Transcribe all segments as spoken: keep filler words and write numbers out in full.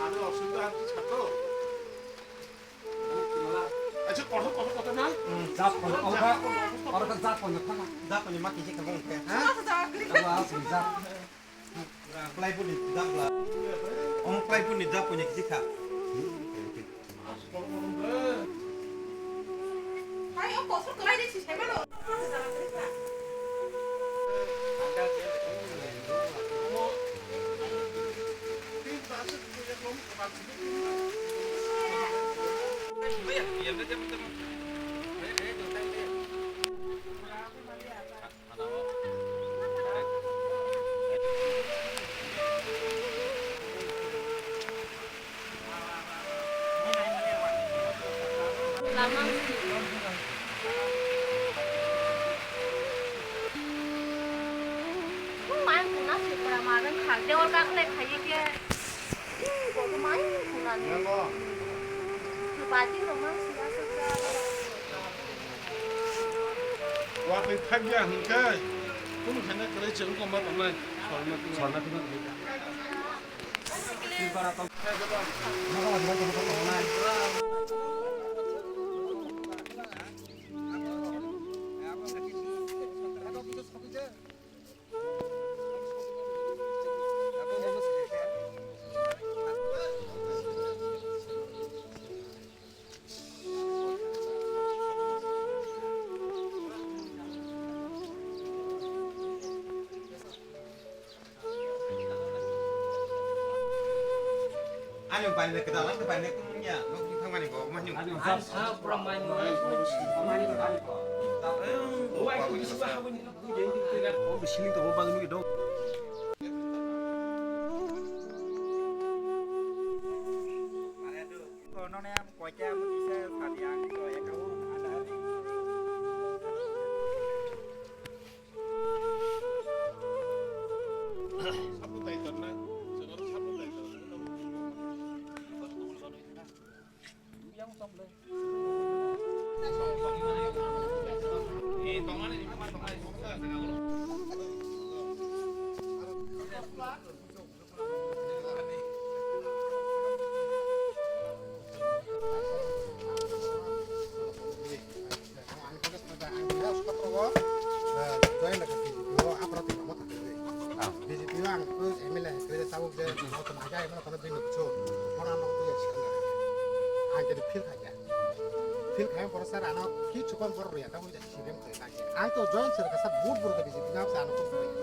Ano, osubiddha ar ki thakto? Acha, kothok, kothok, kothok na? Hmm, jap kono, oro ka, oro ka jap kono, thana. Jap kono ma kisi ka bong khe, ha? Jap kono, jap. Plywood ni jap la. Om plywood ni jap kono kisi kha. Hai, o kosor kwlai de si sai mano. Watwi phakya hwnkhe, kunu khaina kwrwi chwng koma tongnai. Sorna tungma. Sorna tungma. Ani bai le kedal ang bai le kum ya, nok di thang mani bo mani. Ani sa pura mai mo. Mani mani ko. Oi, ku bisi ba habuni. Ko bisi ni to ba ni do. Ko none am koita am kisa sabi ang ko ekau ada. Join da B J P o, aphra twi tongma thang twi. B J P o ang to M L A kwrwi tabuk je, moto naga M L A kono bini bwswk, bono ano twi ya siya. Ang jadi feel khaikha. Feel khai borok sir ano kichu kon borok ya, tabuk jadi sibem khai khaikha. Ang to join sir kasa but borok B J P na sa ano kon borok ya.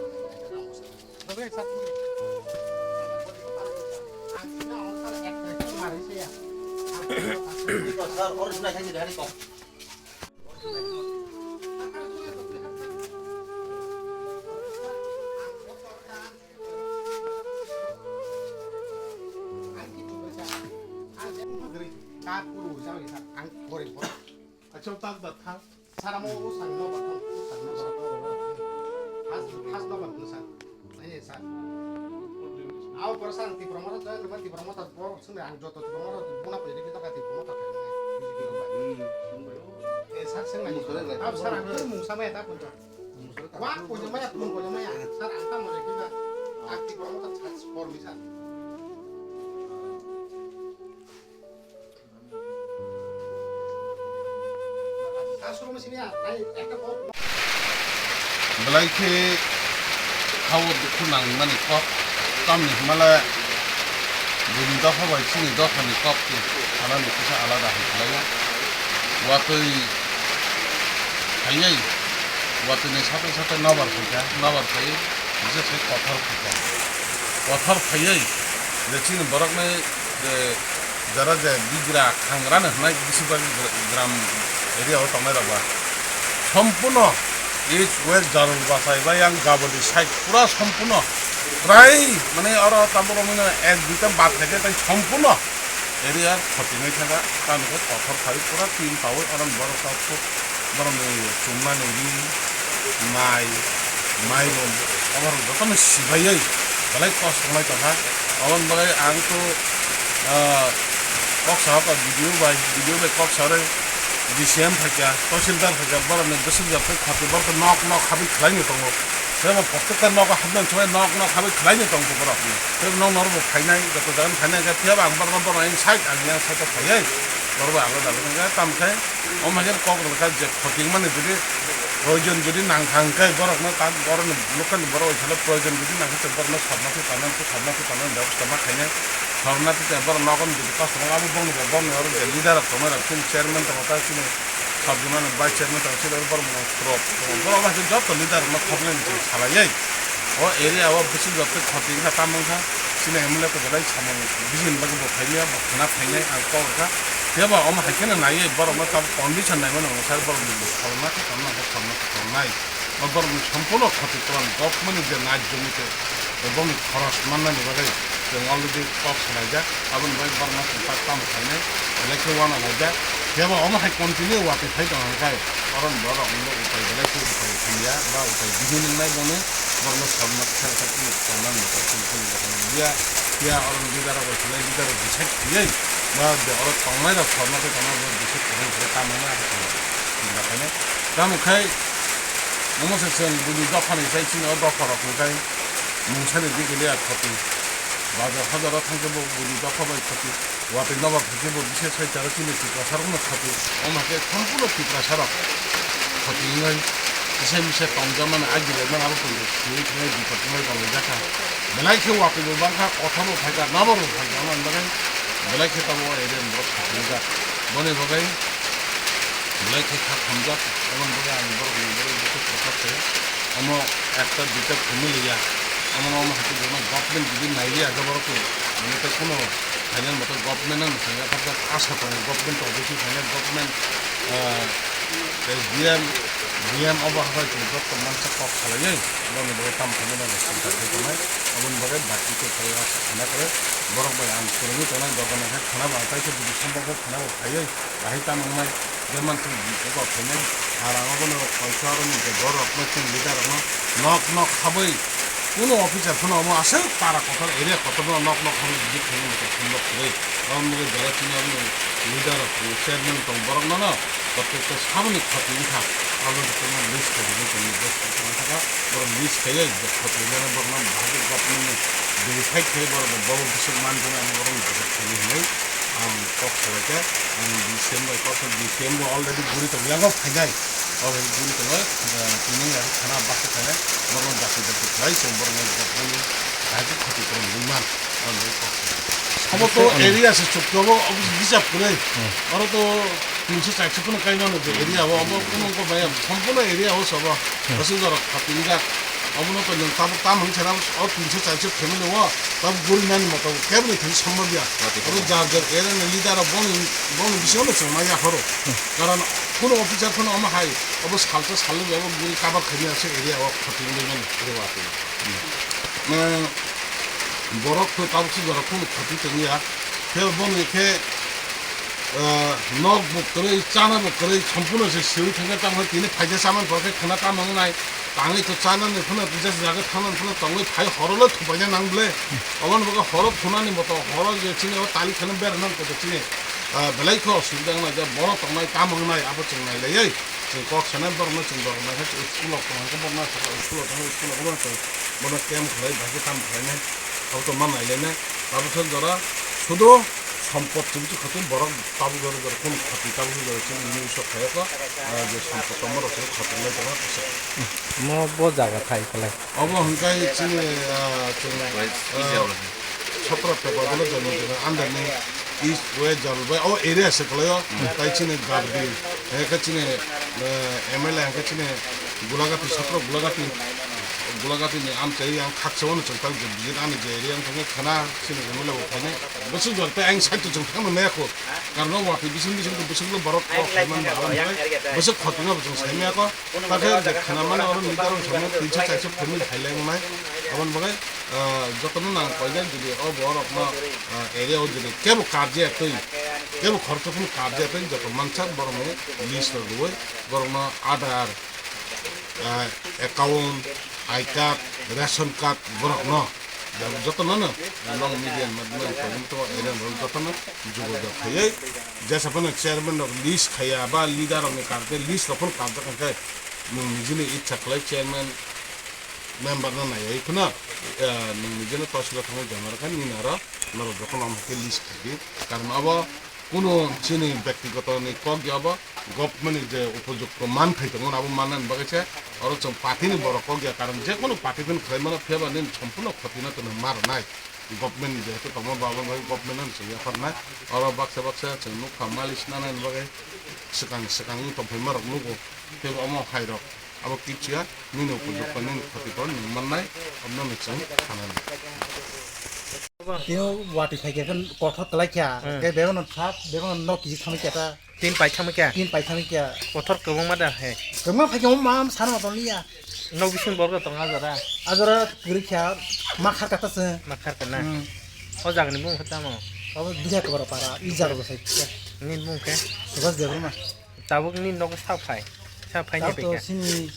Acha, tak da tha. Sara mo o sang no ba thang, o sang no ba thang. Has, has no ba thang sang. Nai sir. Au por sang Tipra Motha join ba Tipra Motha por sung ang joto Tipra Motha bona pwede kita ka Tipra Motha thang. Eh, sir, sung nai. Au sir ang mung sama ya ta punca. Wa punca maya, mung punca maya. Sir ang ta mo kita. Ak Tipra Motha has por mi sir. Belai khe ha-o dukhu nangmani kok, tamni hwnba le bini dopha bai chini dophani kok se salani kisa alada hai khlai o. Watwi phaiwi, watwini sathai sathai nobar phaikha, nobar phaiwi kisa se kothor phaikha. Kothor phaiwi je chini borokni je jara je bigra khangrani hwnwi bisi bai gra-, gram area o tongnai rok ba sompurno east west jarul bachai bai yang jabodi side pura sompurno prai mane oro tabuk rok mane ek duita bad khaikhe tai sompurno area khoti wngwi thangkha tamni khe kothor khai pura tin paui oro borok tabuk. Borokni chumnani ri, mai, mairum, oborok jotono sibaiwi belai kosto wngnai tongkha. Aboni bagwi ang to, ah, kok saha kok B D O bai, B D O bai kok sawi D C M phaikha, Tahsildar phaikha, borokni bwswk jotoi khoti borok nok nok habwi khlaino tongo. Tei bo protekta nogo habnani soi nok nok habwi khlaino tongkha borok. Tei nok norok bo phainai, joto jagani phainai, phiya bo ang borokno borokni side, ang yang side o phaiwi borok bai alada alada wngkha. Tamo khe Omo hai khe kok rwkha je khotingmani jodi proyojon jodi nangkha hwnkhe borokno tak borokni local borok bai salo proyojon jodi nangkha tei borokno sorna twi tana twi sorna twi tana bebostha ma khainai sorna twi tei borok nogo ni jodi kosom abo bongni bai bongni oro je leader rok tongnai rok chini chairman tongo ta chini sabjumani vice chairman tongo chini borok rok tongo borok bai joto leader rok no khoknai ni salaiwi o area o bisi joto khoting kha tamo wngkha chini M L A to belai samung. Bini bagwi bo phaimaya, bo khwna phainai, ang kok rwkha. Phiya ba omo hai kheno naiwi borokno tabuk condition naimano, ang sar borokni bo khorokma khe khorokma, khe khorokma khe khoroknai. Bo borokni sompurno khoti koron, government ni je nai jomite, bo bongni khoros mannani bagwi chwng already kok salaijak. Aboni bagwi borokno chwng tak tamo khainai, belai khe uanalaijak. Phiya ba omo hai continue watwi phai tong hwnkhai, koron borok wngno upai belai khe upai thangya, ba upai bihik wngnai bono. Borokno sorna khe khe tongna ni kok tong khe ya ya oro leader rok khe leader rok decide khaiwi ba de oro tongnai rok sorna khe tongna rok decide khaiwi khe tamo na khe tamo. Tamo khai omo se chwng bini dopha ni sai chini o dopha rok hwnkhai mungsa ni dik le ya khoti. Bazar hazar o thang khe bo bini dopha bai khoti. Watwi nobar khaikhe bo bisi soi charo chini Tiprasa rokno khati, omo khe sompurno Tiprasa rok khati wngwi kisa misa tongjakmani agilaimani abo tongwi tongwi tongwi bipat wngwi tonglaijak kha. Belai khe watwi bo bangkha, kothor bo phaikha, nobar bo phaikha, omo bagwi belai khe tabuk o area ni borok khati wngjak. Boni bagwi belai khe kha khamjak, omo bagwi ang borok ni bagwi bwswk kwchak khe omo ekta duita family ya, omo omo hai khe jono government jodi nai liya khe borok ni, mane tei kheno Phainai moto government no mwsang yaphar jak asa tongo, government to obviously phainai government, ah, S D M, D M obo habai chwng joto mansa kok salaiwi boni bagwi tamo khaimano bo sinta khe tongnai. Aboni bagwi bati khe khlaiwi asa khana kwrwi borok bai ang kwrwngwi tongnai, dogan khe khana bo ang kaisa bwdwi somba khe khana bo phaiwi bahai tamo wngnai je mansuk buko khainai. Ar ang abono kaisa aroni je borok no chini leader rokno nok nok habwi Kuno officer phano omo aswk para kotor, area kotor no nok nok thangwi visit khainai, motha phone nok kwrwi. Aboni bagwi jora chini aboni leader rok, chairman tong, borok no no protector saboni khati wngkha. Abo jotono list khaijagwi tongwi, borok list khaiwi khati wngnai, borok no bahai khe government ni verified khai borok bo, bo bwswk man jani, borok ni visit khainai hinwi ang kok salaikha. Ang D C M bai kok, D C M bo already guri tongo, yago phainai. O hai guri tongo, eh, tini yari khana baksa khainai, borok no dati dati khlai, chwng borok no government ni bahai khe khati kwrwng wngwi man. Abo to area se chuknobo, obo hisab kwrwi. Hmm. Oro to tinso charso phano kai mano je area o, obo kuno wngkha maya, sompurno area o sobo. Hmm. Aswk jorok khati wngjak. Obono to nwng tabuk tam hwn sana o tinso charso family o, tabuk guri nani moto kebni thani sombab ya. Mati. Obo jar jar area ni leader o boni, boni bisingo no chwng ma yapharo. Hmm. Karon kuno officer phano omo hai, obo salsa salnwi abo guri cover khaimani aswk area o khati wngjak mani. Abo ati. Hmm. Eh, borok to tabuk si borok phano khati tongya. Khe boni khe, eh, nok bo kwrwi, chana bo kwrwi, sompurno se siwi thangkhe, tamo tini phaikhe chamani pore khe khwna tamo wngnai. Tangwi to chanani phano, just jaga thangnani phano tongwi phai, horo le thupaina nang ble. Oboni bagwi horo phunani moto, horo je chini o tali kheno bera nang khe chini, ah, belai khe osubida wngnai, je borok tongnai, tamo wngnai, abo chwng nai laiwi. Chwng kok sanai borokno, chwng borok nai khe school o tong khe borokno sakha, school o tong khe school o bono chwng bono camp khlai, bahai khe tamo khlainai, abo to ma nai lainai. Tabuk khe jora sudo sompot chwng chwng khatung borok tabuk jora jora khum khati tabuk jora chini news o khaiyokho, ah, je sompot tongma rok chwng khatung lai jora kisa. Mo bo jaga thai khlai. Obo hwnkhe chini, ah, chwng, ah, sotro pepar bono jono jono under ni East, West, Jalbai, o area se khlaio. Hmm. Tai chini Gardi, hwnkhe chini, eh, M L A hwnkhe chini Gulagati, sotro Gulagati, Gulagati ni amchai ang khaksa wano chwng tak je visit ani je area wngkha khana chini M L A bo khainai. Bwswk jor tei ang side to chwng thangna maya kho. Karon o watwi bising bising to bwswk borok kok khaimani bagwi bwswk khotwng abo chwng sai maya kho. Takhe je khana mani oro leader rok samung tinso charso family hai lai wngnai. Aboni bagwi, ah, jotono nang koijak jodi o borokno, ah, area o jodi kebo karjak twi, kebo khoroksa phano karjak twi joto mansak borokni list rok rwui borokno Aadhaar, ah, account, I card, ration card borokno jotono no long media madhyamoi tongwi tongo area rok jotono jogajog khaiwi jesa phano chairman rok list khaiya ba leader rokni karjak list rok phano karjak hwnkhe nwng nijini itsa khlai chairman member no naiwi phano, eh, nwng nijini tohsilo thangwi joma rwkha nini aro norok jotono omo khe list khaidi. Karon abo kuno chini byaktigoto ni kok ya, abo government ni je upojukto manthai tongo abo mannani bagwi se oro chwng party ni borok kok ya, karon je kono party phano khlai mano phiya ba nini sompurno khoti no tongwi ma rwnai. Government ni jehetu tongma ba abo bai government no chwng yapharnai. Oro baksa baksa chwng nukha malish nanani bagwi swkang swkang wng tongphaima rok nugo. Tei omo hai rok abo kichiya nini upojukto nini khoti to nwng mannai, abono no chwng khanani. Tini watwi phaikhe kothor kwlaikha, hmm, tei bebeno thap, bebeno nok kisi thangwi khe ta. Tin paithangwi khe? Tin paithangwi khe. Kothor kwbangma da he? Kwbangma phaikhe omo ma sana tongya. Nok bising borok tong ajora? Ajora kwrwi kha, ma khar kata se. Ma khar kana? Hmm. O jagani bumung khe tamo? Abo Bihar Kwbara para, i jaga bo sai khe. Nini bumung khe? Subhas Debbarma. Tabuk nini nogo sa phai? Sa phai ni tabuk to pekha? Sini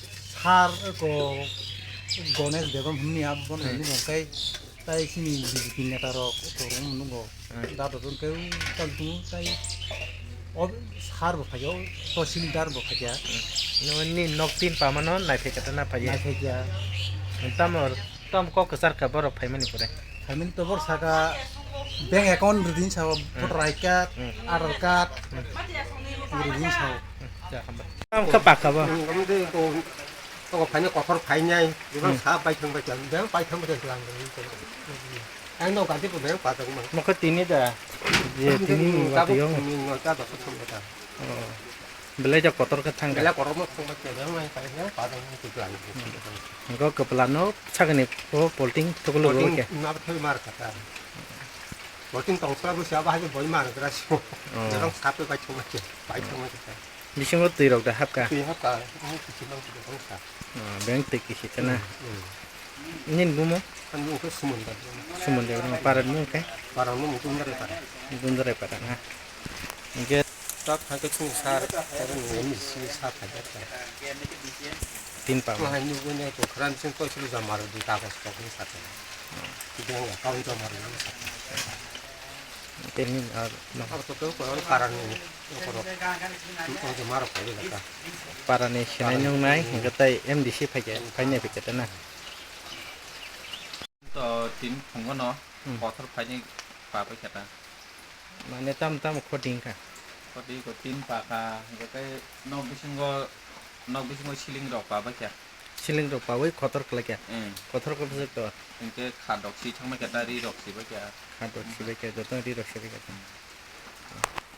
sar ko Ganesh Debbarma hwnwi abo bono, hmm, nini bumung khe. Tai chini B J P neta rok kwbangma nugo. Hmm. Dado tong khe tang tongo tai o sar bo phai o, tahsildar bo phai ya. Hmm. Nini nok tin pama no nai phai kata na phai ya. Nai phai ya. Tamo, tamo kok kwchar kha borok phai mani pore. Phai mani to bor saka bank account rwdi sa, hmm, voter I D card, hmm, Aadhaar card, hmm, rwdi sa. Hmm. Ja, hambai. Tamo kha pakha bo. Hmm, kamo de ko Toko phainai kothor phainai, bebak, hmm, sa baithang baithang, bebak baithang baithang lang. Ang no gadi bo bebak baithang mang. Nokha tini da, je tini ni watwi tabuk yong. Ni noita dosa thang bata. Oh. Belai ja kotor khe thang kha. Belai kotor no thang bata, bebak mai phainai, baithang mang khe lang. Hmm. Nokha kwpla no sakni o polting thoklo khe. Polting na thoi mar kha ta. Polting tong sra bo sia ba hai boi mar gra si. Oh. Bebak sa pe baithang baithang, baithang baithang. Bisingo twi rok da hapka? Twi hapka, omo kichi mang kichi bangsa. Ah, beng twi kichi tana. Hmm, hmm. Nini bumo? Ani bumo khe Suman Debbarma. Suman Debbarma, para bumo khe? Para bumo Dundarai para. Dundarai para na. Hingke. Tak hai khe chini sar, sar ni M C sar hai khe. Tin pa. Ko hai nugwi nai ko khran sing ko sulu jama ro di kagoz tok ni sate. Bank account jama ro ni sate. Tini ar no. Abo to ko para ni ko ro. Ko jama ro ko ni ka. Para ni sinai nung nai, hingke tai M D C phai ke, phai nai phai ke ta na. To tin phungo no, hmm, kothor phaini pa bai kha ta. Mane tam tam khoti wngkha. Khoti ko tin pa kha, hingke tei nok bisingo, nok bisingo ceiling rok pa bai kha. Ceiling rok pa bai kotor khlai kha. Hmm. Kotor ko bwswk to. Hingke kha dok si thang bai kha ta, ri rok si bai kha. Kha dok si bai kha, joto ri rok si bai kha. Hmm.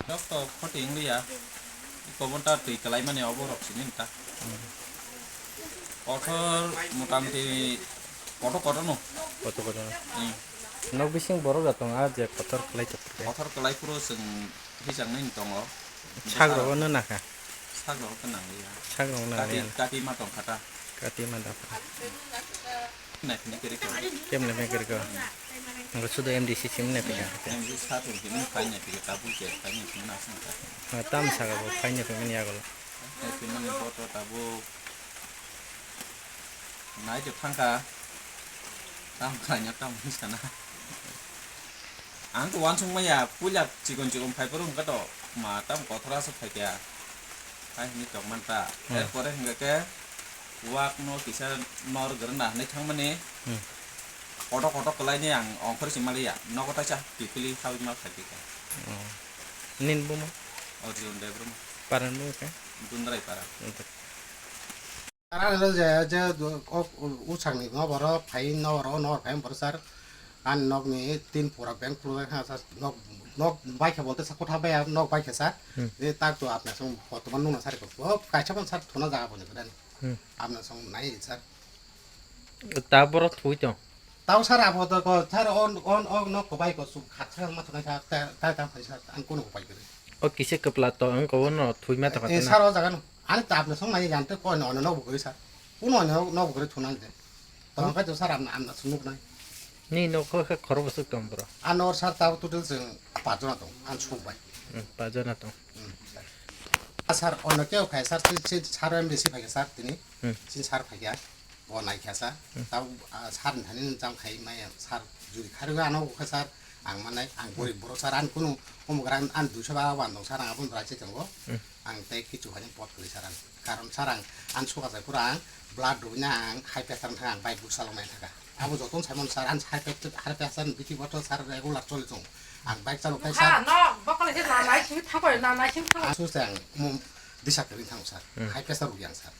Nok to khoti wng liya. Iko bo ta twi kwlai mani obo rok sini ta. Hmm. Kotor motamti kotor kotor no. Kotor kotor no. Hmm. Nok bising borok da tong a je kotor kwlai tok. Kotor kwlai phuru chwng hichang nini tongo. Sak rok no nakha. Sak rok no nang liya. Sak rok no nang liya. Kati, kati ma tong kha ta. Kati ma da. Naipini kiri ko. Kemle me kiri ko. Ngo sudo M D C sim naipika. M D C sa tong kini fine naipika, tabuk je fine naipika na sung ka. Tam saka bo fine naipika ni agolo. Naipini ni boto tabuk. Nai je thangka. Tam kanya tam sana. Ang to wansuk maya, puila chikon chikon phai phuru hwnkhe to ma tam kothora se phai kha. Hai hwnwi tong man ta. Hmm. Er pore hwnkhe khe wak no kisa nor gwnang na hwnwi thang mani. Hmm. Kotok kotok kwlai ni ang ongkhor si maliya. Nogo taisa kiphilwi habwi ma phai kha. Oh. Nin bumo? Arjun Debbarma. Paran bumo khe? Dundrai para. Dundrai. Arang rw je, je, o, o, usakni no borok phai, no borok, no borok phai, borok sar. Ani nokni tin pura beng khuluk kha sar, nok, nok bai kha bolte sa kotha bai, nok bai kha sar. Hmm. Je tak to apna song botoman nuna sar ko. O kaisa ban sar thuna jaga boni kudani. Hmm. Apna song nai sar. Ta borok thui to. Tao sar abo to ko sar on, on, on nok ko bai ko su khat sar ma thunai sar, ta, ta, ta phai sar, an kono ko bai kare. O kisa kwpla to wng ko no thui ma to kha E na. Sar o jaga no. Ani tabna song nai yan te ko no no no bukuri sar. Kuno no no bukuri thunan de. To ang kai to sar amna amna sunu nai. Ni no ko kha khoro bwswk tong bro. Ano sar ta total sing pajona tong. An suk bai. Hmm, pajona tong. Hmm. Sar ono keo khai sar si si sar em bisi phai sar tini. Hmm. Sin sar phai ya. Bo nai kha sar. Hmm. Tao sar ni thani jam khai mai sar juri khari ano kha sar. Ang manai ang gorib boro sar an kunu omo gram an duiso ba wan dong sar ang abon rai se tongo. Hmm. Ang tei kichu hai pot kri sar ang. Karon sar ang an suka sai pura ang blood rwina ang high pressure thang ang bai buk salong nai thaka. Abo joton saimon sar an high pressure high pressure biti bottle sar regular choli tong. Ang bike chalo kai sar. No, bokol he na nai sing thang koi na nai sing thang. Asu se ang mum disa kri thang sar. Hmm. High pressure rwi ang sar.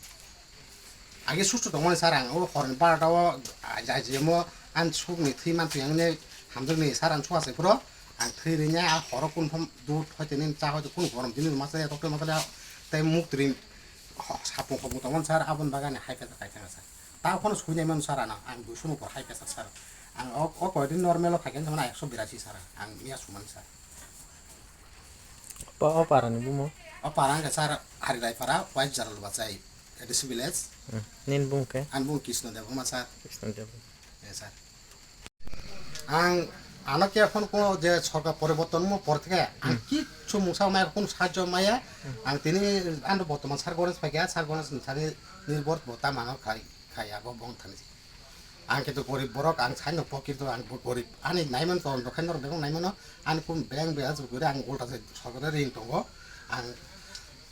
Age susto tongmani sar ang o horni barata o ajai jemo an sukni thwi mantwi ang ne hamjakni sar ang suka se phuro ang thwi rinai a horo kun phom dud hoite nin cha hoite kun gorom jini ma cha ya tokte ma cha tei muk twi sapung hopung tongmani sar aboni bagani hai khe kai thang sar ta phano sui nai mano sar ano ang dui sunu por hai khe sar ang o o koi din normal o khai khe ekso birasi sar ang miya sumani sar. O parani bumo? O para ang sar Hari Rai para West Jalal Bachai. A D C village. Hmm. Nini bung khe? Ani bung Krishna Debbarma sir. Krishna Debbarma. Yes, sir. Ang ano khe phone ko je sorkar poriborton mo por theke ang Hmm. kichu mungsa maya kun sajjo maya ang tini ano bortoman sir Ganesh phaikha sir Ganesh ni thani nirbor bo ta mano khai khai abo bong thani. Ang khe to gorib borok, ang saino pokir to ang bo gorib. Ani naiman to, dokhai norok bebak naimano, ani kun beng beng asuk gori ang ulta se sorkar ring tongo. Ang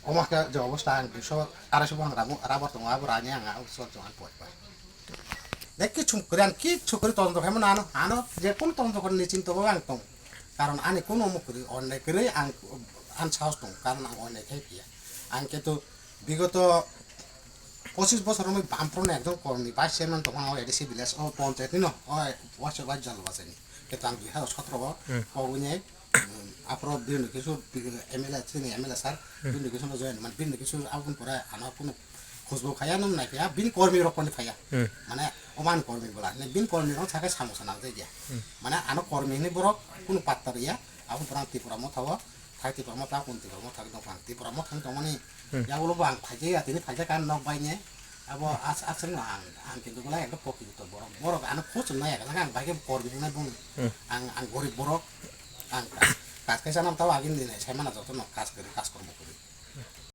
omo khe je obosta ang duiso, araiso bohang ramu, rabar tongo, abo rani ang, ang sot jong ang poi pai. De kichum kori ang kichu kori tong dokhai mano ano, ano je kun tong dokhai ni chinta bo ang tong. Karon ani kun omo kori, onne kori ang, ang sahos tong, karon ang onne khai phiya. Ang khe to Bigoto pochis bosor romwi Bamfront ni ekjon kormi vice chairman tongmani o A D C village o ponchayat ni no o waisa waisa jalo bachai ni. Khe tang dui hazar sotro o Hmm. kogwi ni, um, aphro bini kisu M L A chini M L A sir Hmm. bini kisu no join man bini kisu aboni pore ano kunu khujbo khaya no nai phiya bini kormi rok koni phaya. Hmm. Mane oman kormi bwla ne bini kormi rok sakhe samosa nang jai ya. Hmm. Mane ano kormi ni borok kunu patta riya aboni pore ang Tripura motha o Thai Tipra Motha, kun Tipra Motha, kun Tipra Motha tongmani. Hmm. Yagulo bo ang phaikhe ya, tini phaikhe kan nok baine. Abo as-, aswk no ang, ang kintu belai ekdom pokito borok. Borok ano khosong nai ekdom ang baikhe kormi wngnai bung. Hmm. Ang, ang gorib borok. Ang kas, kas kaisa nam tao agin dinai, sai mana joto no kas kori, kas kormo kori.